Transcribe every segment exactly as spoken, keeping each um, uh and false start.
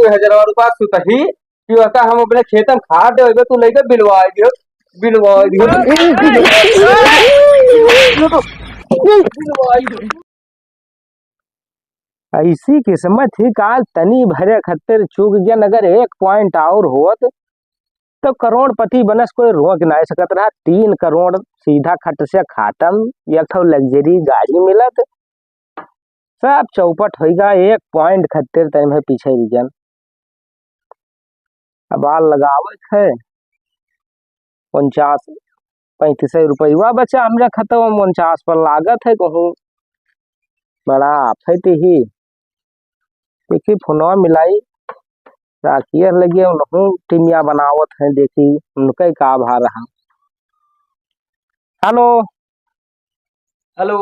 कोई हजारवा रुपया सुतही, कि ओका हम अपने खेत में खाद देबे, तू लइके बिलवाई दियो, बिलवाई दियो, बिलवाई दियो। ऐसी किस्मत ही, काल तनी भरे खत्तिर चूक गया, अगर एक point और होत तो करोड़पति बनस कोई रोक नाहीं सकत रहा। तीन करोड़ सीधा खट से खातम, एक ठो luxury गाड़ी मिलत, सब चौपट होइगा। एक point खत्तिर तनी भर पीछे रह गन। अब आल लगावत है, उनचास, पैंतीस रुपया बचा हमरे खतवा में, उनचास पर लागत है कहूँ। बड़ा आफत ही। देखी फोनवा मिलाई, राखिए लगे, उनहूँ टीमिया बनावत हैं, देखी उनके का भा रहा। हेलो। हेलो।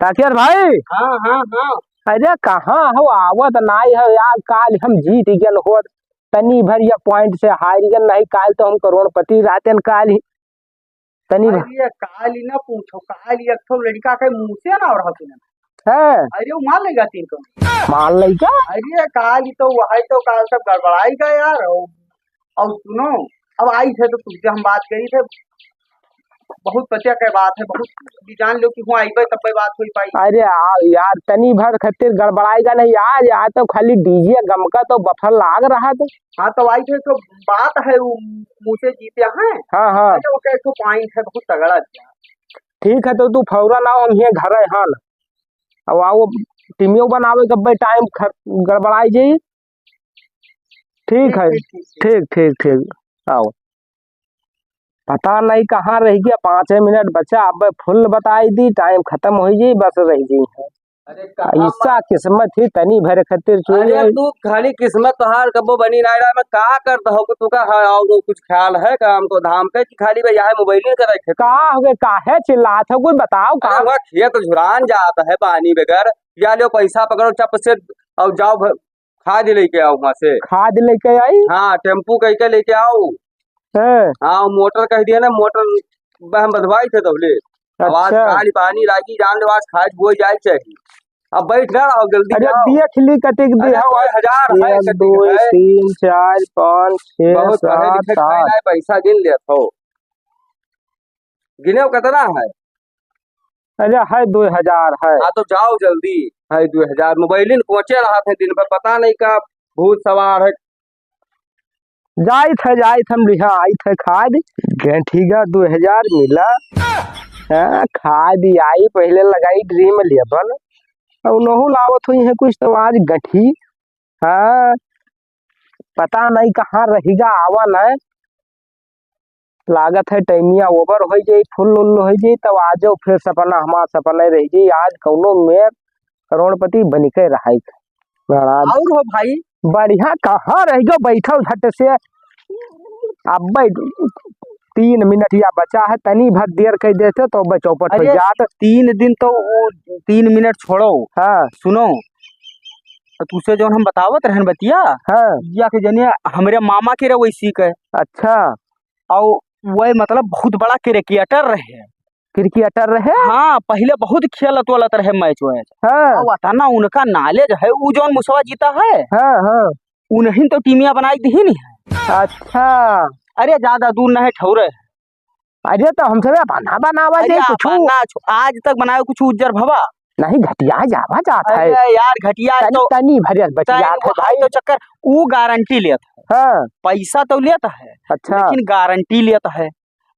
राकेश भाई। हाँ, हाँ, हाँ। अरे कहाँ हो, आवत नाई हो यार, काल हम जीत गन होत, तनी भर या point से हार गन, नहीं काल तो हम करोड़पति रहते न काल ही। तनी भर। अरे काल ही ना पूछो, काल ही एक ठो लड़का के मुँह से ना और हंसी ना। हाँ। अरे वो मार लेगा तीन को। मार लेगा? अरे काल ही तो वही तो काल सब गड़बड़ाई गया यार। और, और सुनो, अब आई थे तो तुमसे हम बात करी थे, बहुत पतिया के बात है, बहुत भी जान लो कि हुआ आइबे तब्बे बात होई पाई। अरे आ, यार, तनी भर खत्तिर गड़बड़ाएगा नहीं यार, यार तो खाली डीजे गमका तो बफर लाग रहा तो। हाँ, तो आई थे तो बात है, वो मुझे जीते हैं। हाँ, हाँ। अच्छा, वो कहे तो point है बहुत तगड़ा दिया। ठीक है, तो तू फौरन आओ, हम ये घर है हाल। अब आओ, टीमियो बनावे के भाई टाइम ख-, गड़बड़ाई जाई। ठीक है, ठीक, ठीक, ठीक, ठीक। ठीक, ठीक, ठीक, आओ। पता नहीं कहाँ रह गया, पाँचे मिनट बचा, अब फुल बताई दी, टाइम खत्म हो जाई, बस रह गई है। अरे कहाँ ऐसा किस्मत ही तनी भर खत्तिर चोरी अरे है। तू खाली किस्मत तोहार कबो बनी ना रहा, मैं का करता हूँ, तू का है और कुछ ख्याल है काम को धाम के कि खाली भाई यहाँ मोबाइल ही करे खेत? का हो गए, काहे चिल्लात हो, कुछ बताओ अरे का? वह खेत झुरान जात है पानी बगैर, या लो पैसा पकड़ो चप से और जाओ भ-, खाद लेके आओ वहाँ से। खाद लेके आई? हाँ, टेम्पू कह के लेके आओ। हैं? हाँ, मोटर कह दिया ना, मोटर ब-, हम बधवाई थे तबले। अब आज अच्छा। पानी, पानी लागी, जान लो, आज खाद बोई जाए चाहिए। अब बैठ ना रहो, जल्दी अरे आओ। देख ली कटिक दी अरे हवा। दो हजार है, एक, कटिक दो, है। तीन, चार, पाँच, छः, बहुत पढ़े सात, लिखे खाए आठ। लाए, पैसा गिन लेत हो। गिने हो कितना है? अरे है दो हजार है। हाँ, तो जाओ जल्दी। है दो हजार। मोबाइलिन कोचे रहा थे दिन भर, पता नहीं का भूत सवार है। जाइत है, जाइत हम लिहा आइत है खाद। गंठीगा दो हजार मिला। हाँ, खाद आई पहले लगाई ड्रीम लेबल। और नहु लावत हुई है कुछ तो आज गंठी। हाँ, पता नहीं कहाँ रहिगा आवा न। लागत है टाइमिया ओवर होइ जाई, फुल उल होइ जाई, तब आ जाओ फिर सपना हमार सपना रह जाई। आज कौनो मेर करोड़पति बनिके रहाई। बड़ा और हो भाई? बढ़िया, कहाँ रह गयो बैठल झट से। अब भाई तीन मिनट या बचा है, तनी भर देर कह देते तो बस चौपट हो अरे, जात। तीन दिन तो वो तीन मिनट छोड़ो। हाँ। सुनो, तो तुसे जौन हम बतावत रहन बतिया, हाँ। या के जने हमरे मामा के रहे वैसी के। अच्छा। और वह मतलब बहुत बड़ा क्रिकेटर रहे। क्रिकेटर रहे? हाँ, पहले बहुत खेलत वलत रहे मैच वैच। हाँ। और अतना उनका नॉलेज है, उ जौन मुसवा जीता है, हाँ, हाँ। उन्हीं तो टीमिया बनाई दी नहीं है। अच्छा। अरे ज्यादा दूर नहीं ठौरे। अरे तो हमसे बना बनावा अरे जाए कुछ। अपना छु-, आज तक बनावे कुछ उज्जर भवा। नहीं, घटिया जावा जात है। अरे यार, घटिया तनी, तो तनी भरियल बच तनी जात है वो भाई। तो चक्कर, उ गारंटी लेत है। हाँ। पैसा तो लेत है, अच्छा। लेकिन गारंटी लेत है।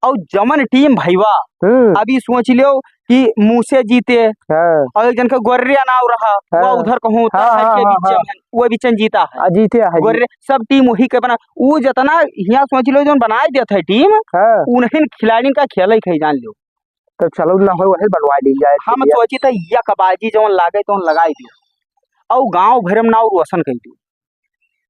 और जमन टीम भईवा, हम्म। अभी सोच लियो कि मुसे जीते, हाँ। और एक जन का गोर्रिया नाव रहा, हाँ। वो उधर कहूँ हाँ, उत्तराखंड हाँ, के हाँ, बीच हाँ। में, वो बीचन जीता है। आ, जीते है जी। गोर्रे, सब टीम वही के बना, उ जतना हियाँ सोच लियो जौन बनाए देत है टीम, हाँ। उन्हें खिलाड़िन का खेल ही जान लियो। तो चलो ना हो, वही बनवा ली जाए हम टीमिया। सोची था यकबाजी जौन लागे तौन लगाई दियो, और गाँव भर में नाव रोशन कर दियो।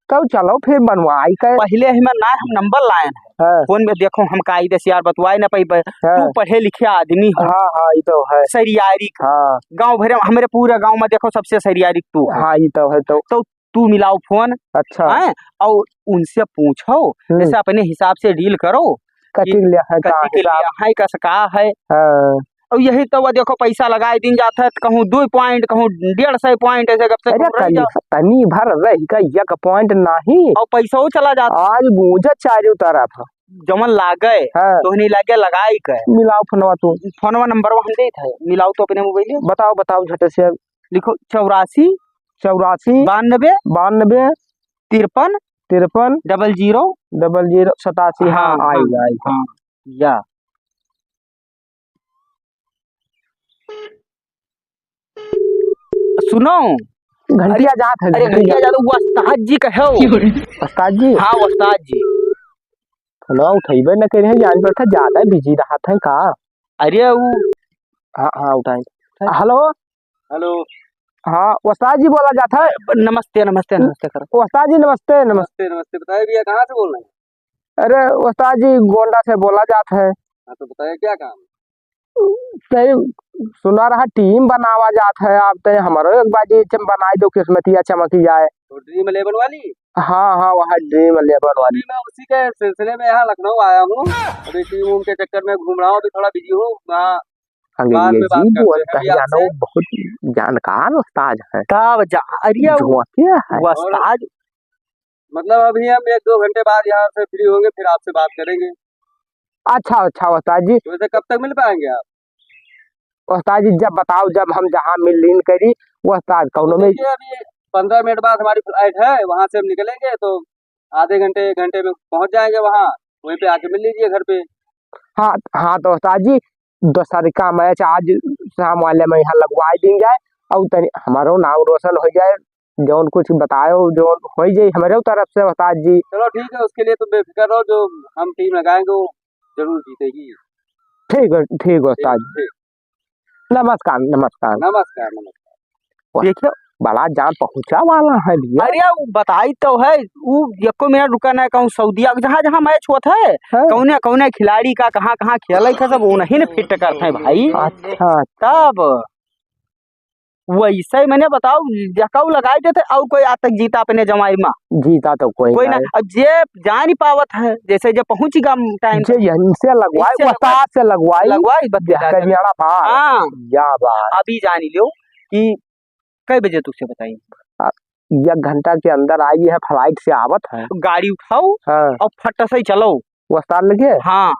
तब चलो फिर बनवाई के। पहले ही में ना हम नंबर लायन है। हाँ। फोन में देखो हम कायदे से यार बतवाए ना पाई ब-, हाँ। तू पढ़े लिखे आदमी हो। हाँ, हाँ, ये तो है। सरियारी का। हाँ। गाँव भरे, हमरे पूरा गाँव में देखो सबसे सरियारी तू हो। हाँ, ये तो है तो। तो तू मिलाओ फोन। अच्छा। हैं? और उनसे पूछो, हम्म। जैसे अपने हिसाब से डील करो। कटिक कि लिया है, का कटिक हिसाब? लिया है, कस का है? हाँ। अउ यही तो वो देखो, पैसा लगाए दिन जात है, कहूँ दुइ point, कहूँ डेढ़ सौ point, ऐसे गप से अरे घूम रही तनी, जाओ। तनी भर रही का, एक point नाही। अउ पैसो चला जात। आज गूंजे चारों तरफ। जमन लागे, हाँ। तोहनी लागे लगाई के। मिलाओ फोनवा तू। फोनवा नंबरवा हम देत है, मिलाओ तो अपने मोबाइल में। बताओ, बताओ झट से। लिखो चौरासी। चौरासी। बानबे। बानबे। तिरपन। तिरपन। डबल जीरो। डबल जीरो सतासी, हाँ, हाँ, आई हाँ, गया, आई गया। हाँ, या। सुनो। घंटिया अरे, जात है, अरे, घंटिया। घंटिया जात, वो उस्ताद जी कहो। उस्ताद जी? हाँ, उस्ताद जी। फोनवा उठइबे न करे हैं, जान पड़ता ज्यादा busy रहत हैं का? अरे, वो हाँ, हाँ, उठाएं। हेलो। हेलो। हाँ, उस्ताद जी बोला जात है। नमस्ते, नमस्ते, नमस्ते करो। उस्ताद जी, नमस्ते, नमस्ते। नमस्ते, नमस्ते। बताइए भैया, कहाँ से बोल रहे हैं? अरे, उस्ताद जी, गोंडा से बोला जात है। हाँ, तो बताइए, क्या काम? सही सुना रहा, team बनावा जात है, आप ते हमरो एक बाजी चम-, बनाई दो, किस्मतिया चमकी जाए। तो Dream Eleven वाली? हाँ, हाँ, वह Dream Eleven वाली। अभी मैं उसी के सिलसिले में यहाँ लखनऊ आया हूँ। अभी team वूम के चक्कर में घूम रहा हूँ, अभी थोड़ा busy हूँ। हाँ, बाद में बात करते हैं, अभी आपसे। बहुत जानकार उस्ताद है। का वजह? अरे, जो क्या है? उस्ताद। मतलब, अभी हम एक दो घंटे बाद यहाँ से free होंगे, फिर आपसे बात करेंगे। अच्छा, अच्छा, उस्ताद जी। तो वैसे कब तक मिल पाएंगे आप? उस्ताद जी, जब बताओ, जब हम जहाँ मिल लीन करी, वो उस्ताद कौनो तो में देखिए, अभी पन्द्रह मिनट बाद हमारी flight है, वहाँ से हम निकलेंगे, तो आधे घंटे, एक घंटे में पहुँच जाएंगे वहाँ, वहीं पे आके मिल लीजिए घर पे। हाँ, हाँ, तो उस्ताद जी, दूसर का match आज शाम वाले में यहाँ लगवाई दीन जाए, अउर तनी हमारो नाम रोशन होइ जाए, जौन कुछ बतायो, जौन होइ जाए हमरे तरफ से उस्ताद जी। चलो ठीक है, उसके लिए तुम बेफिक्र रहो, जो हम team लगाएंगे वो जरूर जीतेगी। ठीक है, ठीक है उस्ताद जी। ठीक, ठीक। नमस्कार, नमस्कार। नमस्कार, नमस्कार। वाह, देखियो। बड़ा जान पहुँचा वाला है भैया। अरे, वो बताई तो है, वो एको मिनट रुका ना, कहूँ सऊदिया, जहाँ, जहाँ match होत है, हाँ। कौने, कौने खिलाड़ी का कहाँ, कहाँ खेले थे, सब उन्हीं ने fit करते हैं भाई। अच्छा, अच्छा। तब वैसे मैंने बताओ, जकाऊ लगाए देते, और कोई आज तक जीता अपने जमाई में? जीता तो कोई कोई ना। नहीं। अब जे जा नहीं पावत है, जैसे जे पहुँच गया time जे पे। इनसे लगवाए, इनसे उस्ताद से लगवाए, लगवाए, बस जे करियाड़ा पार। हाँ। या बात। अभी जान लियो कि कै बजे तुझसे बताई? आ, एक घंटा के अंदर आई है, flight से आवत है। गाड़ी उठाओ हाँ। और फट से चलो। उस्ताद लगे? हाँ।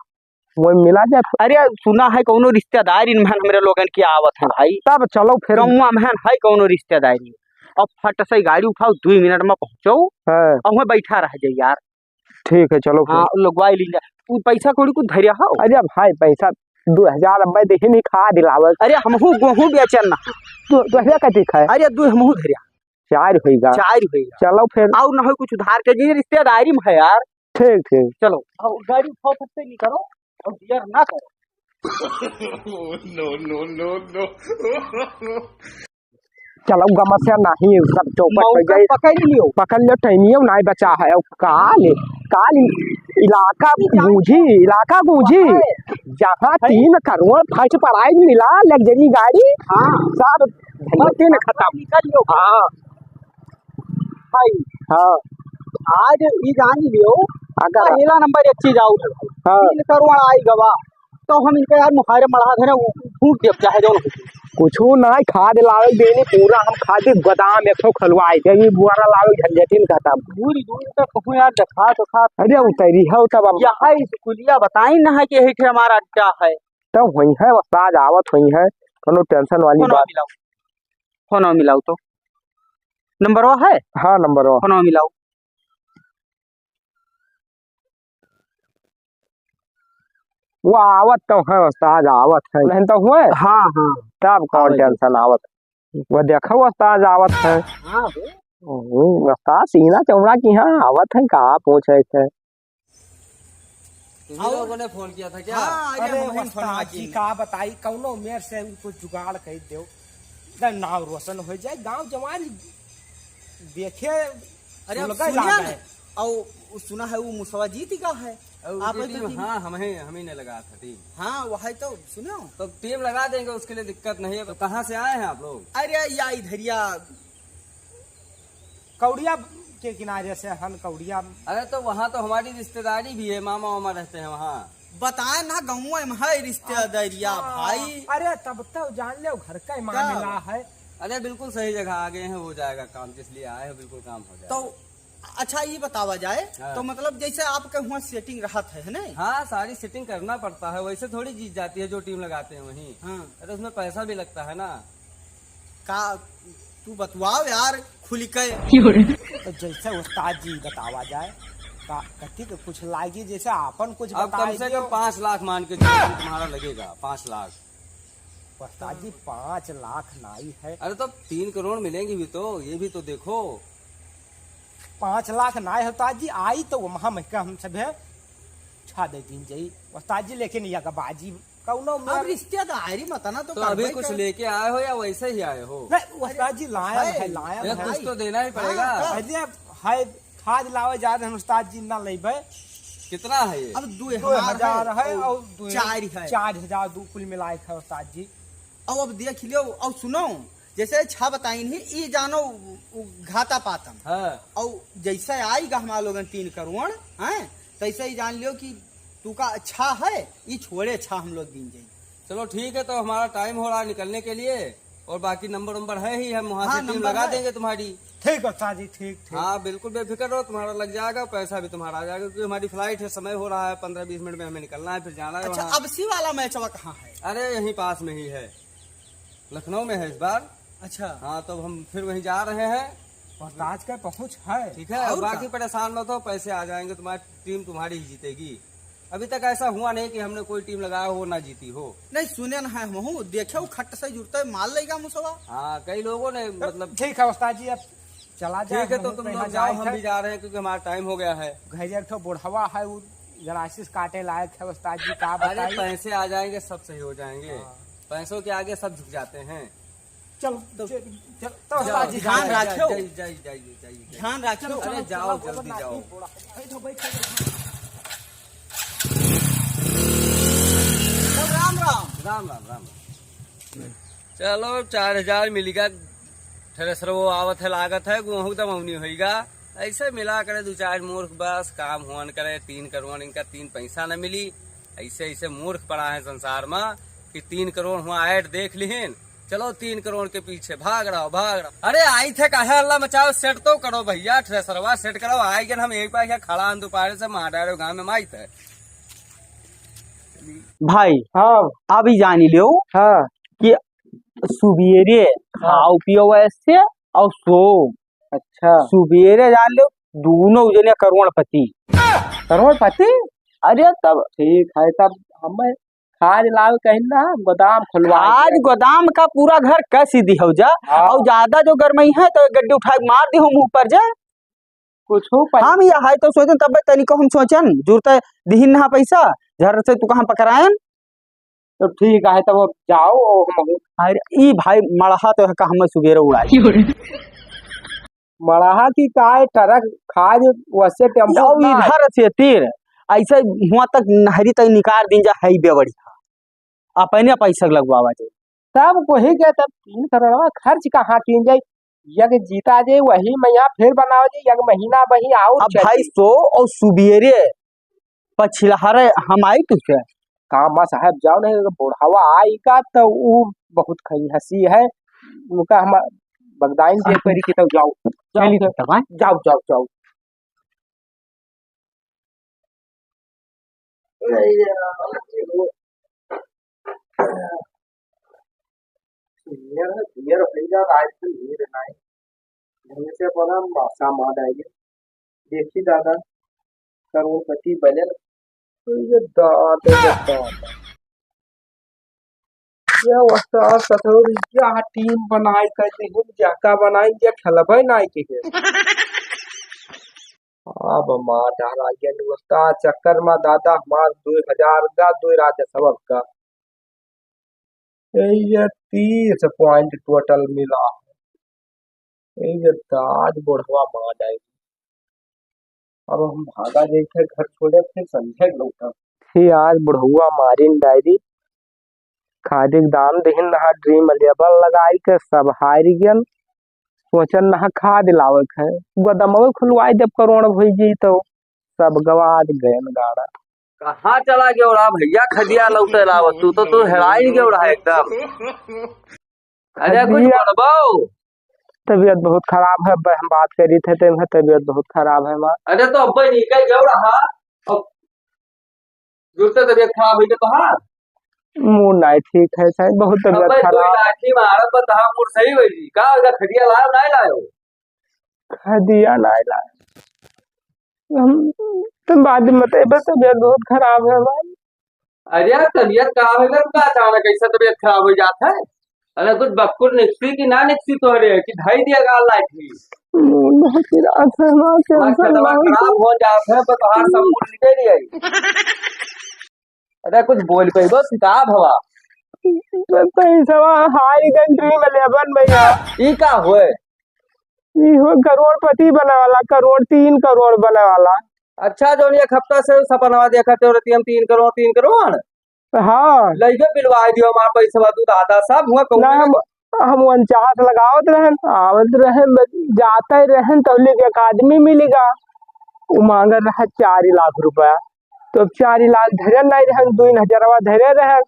वही मिला जाए। अरे, सुना है कौनो रिश्तेदार इनमें हमरे लोगन के आवत है भाई। तब चलो फिर। गौवा में है कौनो रिश्तेदारी। और फट से गाड़ी उठाओ, दुई मिनट में पहुँचो। हाँ। और वहीं बैठा रह जाए यार। ठीक है, चलो फिर। हाँ, लगवाई लीन जा। तू पैसा कौड़ी कुछ धरिया हो? अरे भाई, पैसा दो हजार अब मैं देखे नहीं, खा दिलावत। अरे, हमहू गोहूँ बेचन ना। तू, तू ऐसा कहती खाए? अरे, दू हमहू धरिया। चार होइगा। चार होइगा। चलो फिर। और ना हो कुछ उधार के जी, रिश्तेदारी में है यार। ठीक, ठीक। चलो, अब गाड़ी उठाओ, फट से नहीं करो, और बियर ना करो। No, no, no, no। चलो, गमत से नहीं, सब चौपट मौका हो जाए। पकड़ लियो। पकड़ लियो, टाइमियो नहीं बचा है। अब काल, काल इलाका गूंजी, इलाका गूंजी। जहाँ तीन करोड़ first prize मिला, luxury गाड़ी, हाँ। सब झंझट ही न खत्म। निकल लियो। हाँ। भाई, हाँ। आज ई जान लियो, अगर पहला नंबर एक चीज आउट है। हाँ। तीन करोड़ आई गवा। तो हम इनके यार मुहारे मढ़ा देने, फूंक देब चाहे जौन हो। कुछू नाहीं, खाद लावे देनी, पूरा हम खाद गोदाम एक ठो खुलवाए देबी, बुआरा लावे झंझटिन खत्म। दूरी दूरी तक कहूँ यार देखा तो खा। अरे उतरी हो तब अब। यही स्कूलिया बताई ना है कि यही ठे हमारा अड्डा है। तो वही है उस्ताद आवत हुई है, कोनो tension वाली फोनवा बात। मिलाओ, फोनवा मिलाओ तो। नंबरवा है? हाँ, नंबरवा। फोनवा मिलाओ। वो आवत तो है उस्ताद, आवत है। नहीं तो हुए? हाँ, हाँ। तब कौन आवत है। Tension आवत? वो देखो उस्ताद आवत है। हाँ, हो। हम्म, उस्ताद सीना चौड़ा की हाँ आवत है, का पूछे थे? तुम्ही लोगों ने फोन किया था क्या? हाँ, अरे, अरे, हम ही उस्ताद फोन जी, किए। का बताई, कौनो मेर से उनको जुगाड़ कर दो। इधर नाव रोशन हो जाए, गांव जवान देखे, अरे, अब सुलगा सुनिया लागे। ना, और उ सुना है, वो मुसवा जीत गया है। और आप उनकी तो team, team हाँ, हम ही, हम ही ने लगा था team। हाँ, वही तो, सुनो। तो team लगा देंगे, उसके लिए दिक्कत नहीं है। तो कहाँ से आए हैं आप लोग? अरे, या इधरिया कौड़िया के किनारे से हन, कौड़िया। अरे, तो वहाँ तो हमारी रिश्तेदारी भी है, मामा वामा रहते हैं वहाँ। बताए ना, गाँव में है रिश्तेदारिया अच्छा। भाई। अरे, तब तो जान ले, घर का ही का? मामला है। अरे, बिल्कुल सही जगह आ गए हैं, हो जाएगा काम, जिस लिए आए हो, बिल्कुल काम हो जाएगा। तो अच्छा, ये बतावा जाए, हाँ। तो मतलब, जैसे आपके हुआ setting रहत है, है ना? हाँ, सारी setting करना पड़ता है, वैसे थोड़ी जीत जाती है जो team लगाते हैं वहीं। हाँ। अरे, उसमें पैसा भी लगता है ना। का तू बतवाओ यार, खुल के। तो जैसे उस्ताद जी बतावा जाए, का कथी के कुछ लागी, जैसे आपन कुछ अब बताए कम से दियो। कम पाँच लाख मान के चलो, तुम्हारा लगेगा पाँच लाख। उस्ताद जी, पाँच लाख नाई है। अरे, तो तीन करोड़ मिलेंगी भी तो, ये भी तो देखो। पाँच लाख नाई है उस्ताद जी, आई तो वहाँ मैं हम सभे छा दे दीन जाई उस्ताद जी, लेकिन यगबाजी कौनो अब मेर रिश्तेदारी मत ना तो तो अभी करबे कुछ कर। लेके आए हो या वैसे ही आए हो? नहीं, उस्ताद जी, लायम है, है। लायम ये है। कुछ तो देना ही पड़ेगा। हाँ, तो अरे, है, खाद लावे जा रहे हैं उस्ताद जी, ना लेबे। कितना है ये? अब दो दो हजार हजार है है और और दो चार है। चार हजार दो कुल मिलाए है उस्ताद जी। अब, अब देख लियो, और सुनो, जैसे छा बताइन ही, ई जानो उ, उ घाता पातम। हाँ। और जैसे आईगा हमारा लोगन तीन करोड़, हैं, तैसे ही जान लियो कि तू का अच्छा है, ई छोड़े अच्छा हम लोग दीन जाई। चलो ठीक है, तो हमारा time हो रहा है निकलने के लिए, और बाकी number वंबर है ही, हम वहाँ हाँ, से team number लगा है। देंगे तुम्हारी। ठीक है उस्ताद जी, ठीक, ठीक। हाँ, बिल्कुल बेफिक्र रहो, तुम्हारा लग जाएगा, पैसा भी तुम्हारा आ जाएगा, क्योंकि हमारी flight है, समय हो रहा है, पन्द्रह बीस मिनट में हमें निकलना है, फिर जाना है अच्छा, वहाँ। अबसी वाला मैचवा कहाँ है? अरे, यहीं पास में ही है, लखनऊ में है इस बार। अच्छा। हाँ, तो हम फिर वहीं जा रहे हैं। उस्ताद का पहुँच है। ठीक है, और बाकी का? परेशान मत हो, पैसे आ जाएंगे, तुम्हारी team तुम्हारी ही जीतेगी। अभी तक ऐसा हुआ नहीं कि हमने कोई team लगाया हो, वो ना जीती हो। नहीं, सुने ना है, हमहू देखे, वो खट से जुड़ता है, माल लेगा मुसवा। हाँ, कई लोगों ने, तो मतलब ठीक है उस्ताद जी, अब चला जाए, ठीक है, तो हमहू तुम कहीं लोग जाओ, जाए हम है। भी जा रहे हैं, क्योंकि हमारा time हो गया है। घर एक ठो बुढ़वा है, वो ग्रासिस काटे लायक है उस्ताद जी, का अरे, बताई? पैसे आ जाएंगे, सब सही हो जाएंगे। हाँ। पैसों के आगे सब झुक जाते हैं। चलो, तो चल, चल, तो जाओ, उस्ताद जी, जाओ, ध्यान जाओ, रखियो। जाइए, जाइए, जाइए, जाइए, जाइए। ध्यान रखियो। चलो, अरे, चलो, जाओ, चलो, जल्दी जाओ। बैठो, बैठो, बैठो। राम राम। राम राम, राम राम। चलो, चार हजार मिलिगा, थ्रेसर वो आवत है, लागत है, गेहूँ दमौनी होइगा। ऐसे मिला करे दो चार मूर्ख बस, काम हुअन करे, तीन करोड़ इनका तीन पैसा न मिली। ऐसे, ऐसे मूर्ख पड़ा है संसार में कि तीन करोड़ हुआ ad देख लिहिन, चलो तीन करोड़ के पीछे भाग रहो, भाग रहो। अरे आई थे काहे हल्ला मचाओ, set तो करो भैया, थ्रेसरवा set करो, आइगन हम एक बार क्या खड़ा हम दोपहर से मार डालो गाँव में माई थे। भाई, हाँ। अभी जानी लियो हाँ। कि सुबेरे हाँ। खाओ पियो वैसे और सो। अच्छा। सुबेरे जान लियो, दोनों जने करोड़पति। करोड़पति? अरे तब ठीक है, तब हमें खाद लावे कहीं ना, गोदाम खुलवा आज के। गोदाम का पूरा घर कस ही दिहो जा, हाँ। और ज्यादा जो गरमई है तो एक गड्डी उठा के मार दिहो मुँह पर जा। कुछ हो पाई। हम यह है तो सोचन, तब तनिको हम सोचन, जुरते दिहिन ना पैसा, झर से तू कहाँ पकड़ायन? तो ठीक है, तब अब जाओ, हम अरे ई भाई, मड़हा तो है का हम सुबेरे उड़ाई। मड़हा की काय ट्रक खाद वैसे टेम्पो यो ना है। इधर से तीर, ऐसे हुआ तक नहरी तक निकाल दीन जा, है बेवड़ी। अपने पैसा लगवावा जाए। तब वही के तब तीन करोड़वा खर्च कहाँ कीन जाए? यग जीता जे वही मइया फिर बनावा जे, यग महीना बही आउर अब चली। भाई सो और सुबेरे पछिलहरे हम आई तुझे। कामा साहब जाओ नहीं, अगर बुढ़ावा आई का तो ऊ बहुत खई हंसी है, उनका हम बगदाइन जे करी की तब जाओ, जाओ, चली जाओ, तब आए। जाओ, जाओ, जाओ। नीर, नीर भैया, आज तो नीर नाई। ढंग से बोला, मासा मार डाले। देखी दादा, करोड़पति बने। तो ये दादा, ये दादा। ये उस्ताद ससुर, यह टीम बनाई कर दी, हम जाका बनाई, ये खेलबे नाई के। अब मार डाला ये उस्ताद चक्कर में दादा, हमार दो हजार का, दो राजस्व का। ए, ये तीस पॉइंट टोटल मिला। ए, ये दाद बुढ़वा मार जाएगी। अब हम भागा जाइथे घर छोड़े, फिर संझे लौटब। फिर आज बुढ़वा मारिन डायरी, खादी के दाम दिहिन, नहा ड्रीम लेबल लगाई के सब हारि गन। सोचन नहा खाद लावे के है, गोदमवे खुलवाई देब, करोड़ होई जी तो सब गवाद गयन गाड़ा। कहाँ चला गयो रहा भैया खदिया लौटे लावत? तू तो, तू हेराई गयो रहा एकदम। अरे कुछ खदिया। बोलबो? तबीयत बहुत खराब है, अब हम बात करी थे, तो इनका तबीयत बहुत खराब है माँ। अरे तो अब निकल गयो रहा, अब जुरते तबीयत खराब हुई तो तोहार? मूड नहीं ठीक है साईं, बहुत तबीयत अबे कोई खराब। लाठी मारत बा, तोहार मूड सही होई। का होगा, खदिया लायो, नहीं लायो? खदिया नहीं लायो। हम तो बाद में बताइबे, तबीयत बहुत खराब है हमार। अरे यार, तबीयत खराब है, तो का अचानक ऐसा तबीयत खराब हो जात है? अरे कुछ बक्कुर निकसी कि ना निकसी तोहरे, कि धई दिया गाल लाठी? मूड बहुत निराश है, माँ, तोहार टेंशन खेतवा बहुत खराब है। हो जात है, तो तोहार सब मूड निकल गई। अरे कुछ बोल पइबो, सिताब हवा। पैसवा हारी गन ड्रीम इलेवन भैया। ई का होए? ई हो करोड़पति बने वाला, करोड़, तीन करोड़ बने वाला। अच्छा, जौन एक हफ्ता से सपनवा देखत हो रहती हम तीन करोड़, तीन करोड़। हाँ। लइके बिलवाए दियो हमार पैसवा, तू दादा साहब हुआ कहूँ ना, ना। हम, हम उनचास लगावत रहन, आवत रहन, जाते रहन, तहले के एक आदमी मिलिगा, उ मांगत रहा चार लाख रुपया। तो अब चार लाख धरे नहीं रहन, दू हजारवा धरे रहन,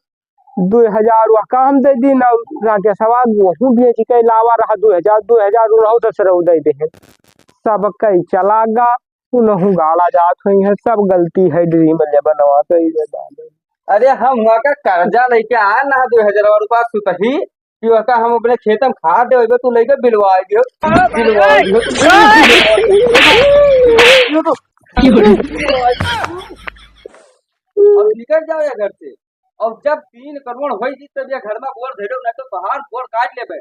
दू हजार वह काम दे दी ना, राकेशवा वहू बेच के लावा रहा दू हजार, दू हजार उनहु ससुरऊ दे दे। सब कई चला गा, उनहु गाड़ा जात हुई है, सब गलती है ड्रीम इलेवनवा के, ये बात है। अरे हम वहाँ का कर्जा लेके आए ना दू हजार रुपया सुतही, कि वहाँ का हम अपने खेत में खाद देवे, तू लेके बिलवा दियो, बिलवा दियो। अब निकल जाओ ये घर से। और जब तीन करोड़ होई जी, तब ये घर में बोल धरो, नहीं तो बाहर बोल काट लेबे।